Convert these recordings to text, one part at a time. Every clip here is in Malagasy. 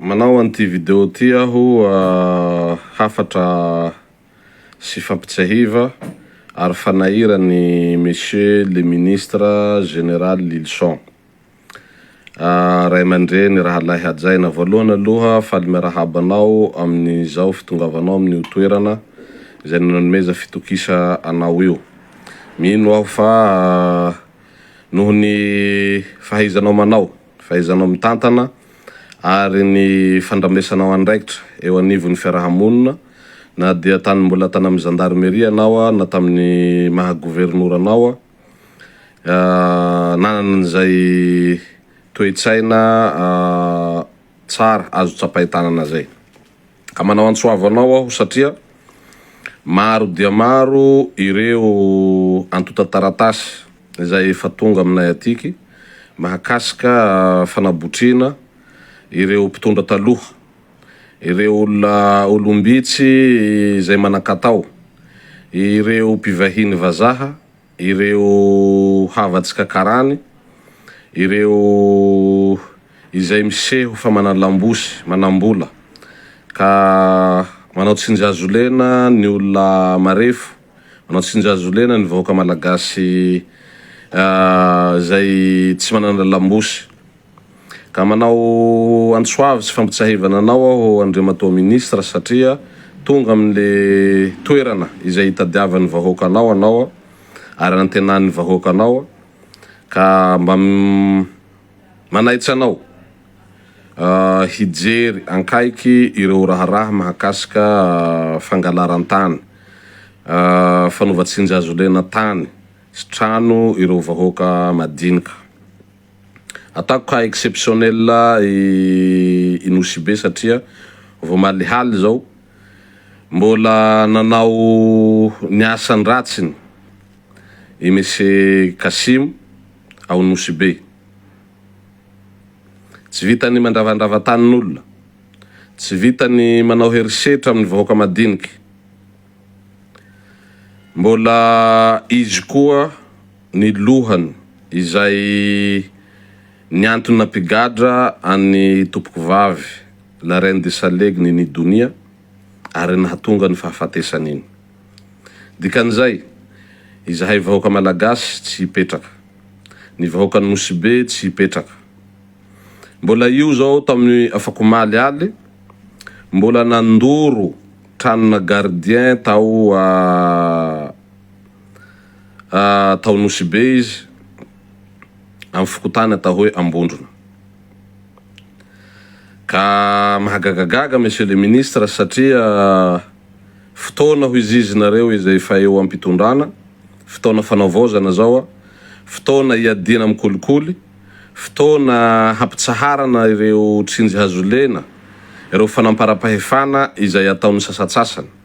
Manao an'ity video ity aho hafatra sy fampitsiahiva ary fanairan'i Monsieur le Ministre Général Lylison. Ray aman-dreny, rahalahy hajaina, voalohany aloha faly miarahaba anao amin'izao fitongavanao amin'io toerana izay nanomeza fitokisa anao io. Mino aho fa noho ny fahaizanao manao, fahaizanao mitantana ary ny fandrambesanao andraikitra eo anivon'ny fiaraha-monina na dia tany mbola tany amin'ny zandarmeria ianao na tamin'ny maha governora anao, Nanana an'izay toe-tsaina tsara azo tsapain-tanana izay. Ka manao antso avo anao aho satria maro dia maro ireo antontan-taratasy izay efa tonga aminay atiky mahakasika fanabotriana ireo mpitondra taloha, ireo olona olom-bitsy izay manan-katao, ireo mpivahiny vazaha, ireo havantsika karany, ireo izay miseho fa manalambosy, manambola, ka manao tsindry hazo lena ny olona marefo, manao tsindry hazo lena ny vahoaka malagasy izay tsy manana lambosy. Ka manao antso avo sy fampitsahivana anao aho Andriamatoa Ministra satria tonga amin'le toerana izay itadiavan'ny vahoaka anao anao ary anantenan'ny vahoaka anao ka mba manaitra anao hijery ankaiky ireo raharaha mahakasika fangalaran-tany, fanaovan-tsinjazolena tany sy trano ireo vahoaka madinika. Ataoko cas exceptionnel i Nosy Be satria vao omaly zao mbola nanao ny asan-dratsiny i Monsieur Kassim ao Nosy Be. Tsy vitany mandravandrava tanin'olona, tsy vitany manao herisetra amin'ny vahoaka madiniky, mbola izy koa ny lohany izay ny antony nampigadra an'i Tompokovavy la reine de Salegy Nini Donia ary nahatonga ny fahafatesany iny. Dikan'izay, izahay vahoaka Malagasy tsy hipetraka. Ny vahoakan'i Nosy Be tsy hipetraka. Mbola io zao tamin'ny afakomaly aly, mbola nandoro tranona gardien tao tao Nosy Be izy amin'ny fokontany atao hoe Ambondrona. Ka mahagagagaga Monsieur le Ministre satria fotoana hoy izy nareo izay efa eo am-pitondrana, fotoana fanavaozana zao, fotoana hiadiana amin'ny kolikoly, fotoana hampitsaharana ireo tsinjy hazolena, ireo fanamparam-pahefana izay ataon'ny sasatsasany.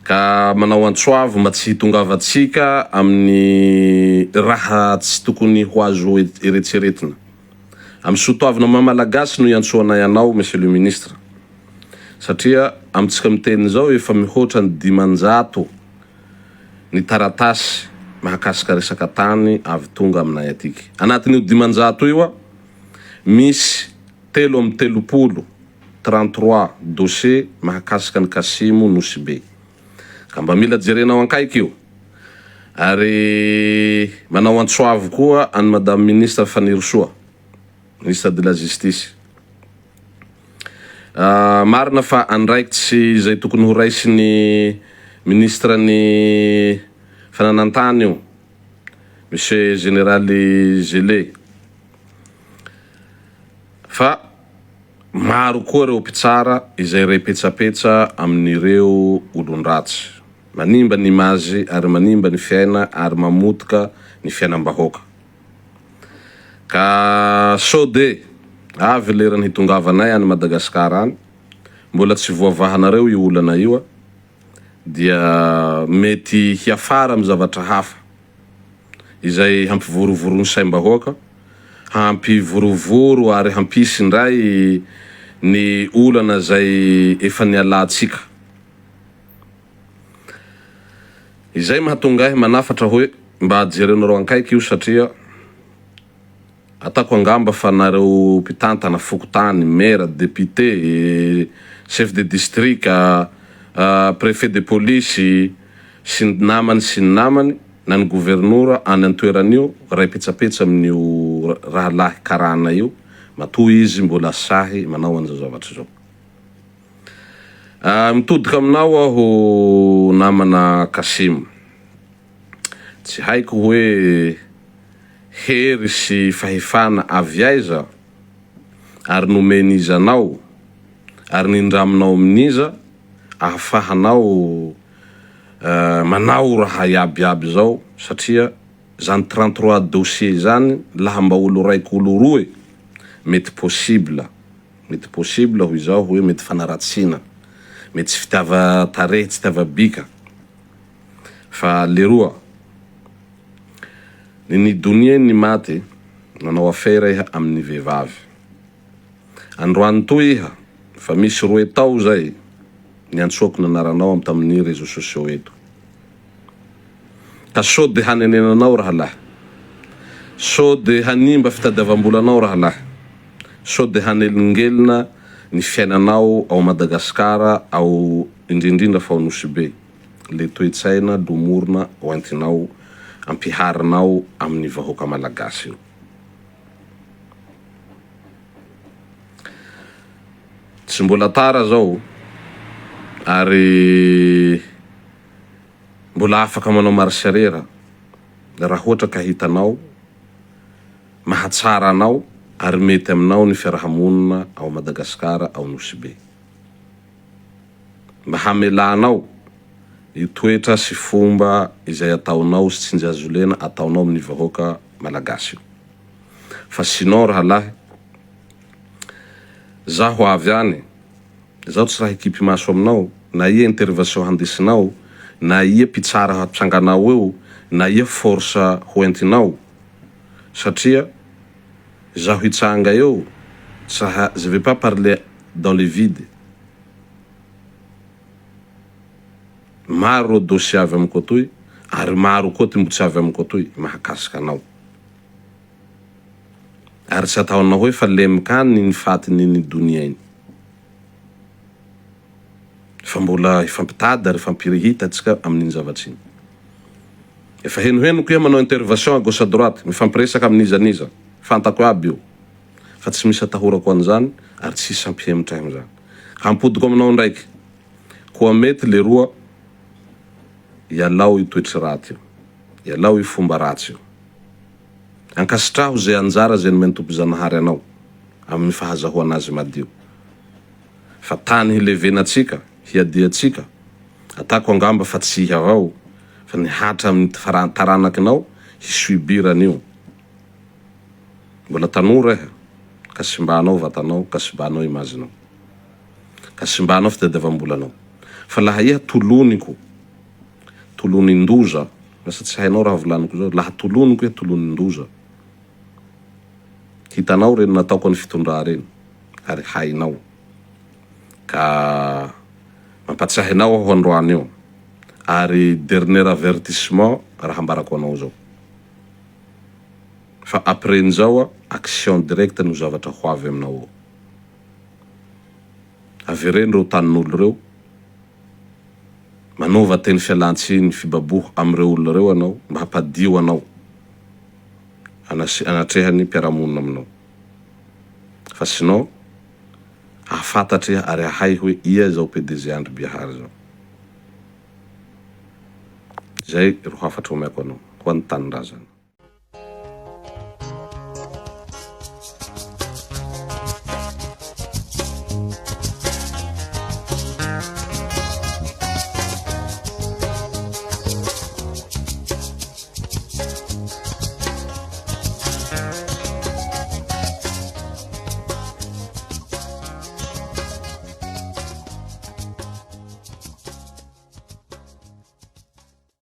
Ka manao antso avo mba tsy hitongavantsika amin'ny raha tsy tokony ho azo eretseretina. Amin'ny soa toavina maha Malagasy no iantsoanay anao Monsieur le Ministre. Satria amintsika miteny izao efa mihoatra ny 500 ny taratasy mahakasika resaka tany avy tonga aminay atiky. Anatin'io 500 io misy 33, 33 dossiers mahakasika an'i Kasimo Nosy Be. Ka mba mila jerenao ankaiky io. Ary manao antso avo koa an'i Madame Ministre Fanirisoa, Ministre de la Justice. Marina fa andraikitsy izay tokony ho raisin'ny Ministre ny fananan-tany io, Monsieur Général Zele. Fa maro koa ireo mpitsara izay re petsapetsa amin'ireo olon-dratsy. Manimba ny image ary manimba ny fiaina ary mamotika ny fiainam-bahoaka. Ka sao de avy lerany hitongavanay any Madagascar any, mbola tsy voavahanareo io olana io dia mety hiafara amin'ny zavatra hafa. izay hampivorovoro ny saim-bahoaka, hampivorovoro ary hampisy indray ny olana izay efa nialantsika. Izay mahatonga ahy manafatra hoe mba jerenareo ankaiky io satria. Ataoko angamba fa nareo mpitantana fokontany, maire, député, chef de district, préfet de police sy ny namany sy ny namany na ny governora any antoerana io ray petsapetsa amin'io rahalahy karana io matoa izy mbola sahy manao an'izao zavatra izao. Mitodika aminao aho namana Kassim. Tsy haiko hoe hery sy fahefana avy aiza ary nomen'iza anao ary nindraminao amin'iza ahafahanao manao raha iaby iaby zao satria zany 33 dossier zany laha mba olo raiky olo roe mety possible mety possible hoy zaho hoe mety fanaratsiana mety tsy fitiava tarehy tsy fitiava bika Fa leroa, ny nidonia ny maty nanao afera iha amin'ny vehivavy. Androany toy iha fa misy roe tao zay niantsoako ny anaranao am tamin'ny réseaux sociaux eto. Ka sao de hanenenanao rahalahy. Sao de hanimba fitadiavam-bolanao rahalahy. Sao de hanelingelina ny fiainanao ao Madagascar ao indrindrindra fa ao Nosy Be. le toe-tsaina lomorina hoentinao ampiharinao amin'ny vahoaka malagasy io. Tsy mbola tara zao ary mbola afaka manao marche arrière raha ohatra ka hitanao mahatsara anao ary mety aminao ny fiarahamonina ao Madagascar ao Nosy Be. Mba hamelanao io toetra sy fomba izay ataonao sy tsinjazolena ataonao amin'ny vahoaka malagasy io. Fa sinon rahalahy, zaho avy any, zaho tsy raha hikipy maso aminao, na ia intervation handesinao, na ia mpitsara hatsanganao eo, na ia force ho entinao, satria zaho hitsanga eo, tsy raha, je vais pas parler dans le vide. Maro ireo dossier avy amiko atoy ary maro koa ty mbo tsy avy amiko atoy mahakasika anao. Ary tsy ataonao hoe fa lemka any ny fatin'iny donia iny. Fa mbola hifampitady ary hifampirihita antsika amin'iny zavatra iny. Efa henohenoko iha manao intervation à gauche à droite, mifampiresaka amin'iza n'iza. Fantako aby io. Fa tsy misy atahorako an'izany ary tsy hisy hampihemotra ahy amin'izany. Ka ampodiko aminao ndraiky. Koa mety leroa ialao io toetry raty io. Ialao io fomba ratsy io. Ankasitraho ze anjara ze nomen'i Tompo Zanahary anao amin'ny fahazahoana azy madio. Fa tany hilevenantsika, hiadiantsika, atako angamba fa tsy iha avao fa ny hatra amin'ny taranakinao hi-subir an'io. Mbola tanora iha ka simbanao vatanao, ka simbanao image-nao. Ka simbanao fitadiavam-bolanao. Fa laha iha toloniko, tolonin-doza, lasa tsy hainao raha volaniko zao, laha toloniko iha tolonin-doza. Hitanao reny nataoko any fitondrà reny, ary hainao. Ka mampatsiahy anao aho androany io. Ary dernier avertissement raha ambarako anao zao. Fa après n'izao action directe no zavatra ho avy aminao eo. Avereno ireo tanin'olo ireo, manaova teny fialantsiny fibaboha amin'ireo olona ireo ianao mba hampadio anao anatrehan'ny mpiara-monina aminao. Fa sinon hahafantatra iha ary hahay hoe ia izao PDG Andry Biahary izao. Izay ro hafatra omeko anao ho an'ny tanindrazana.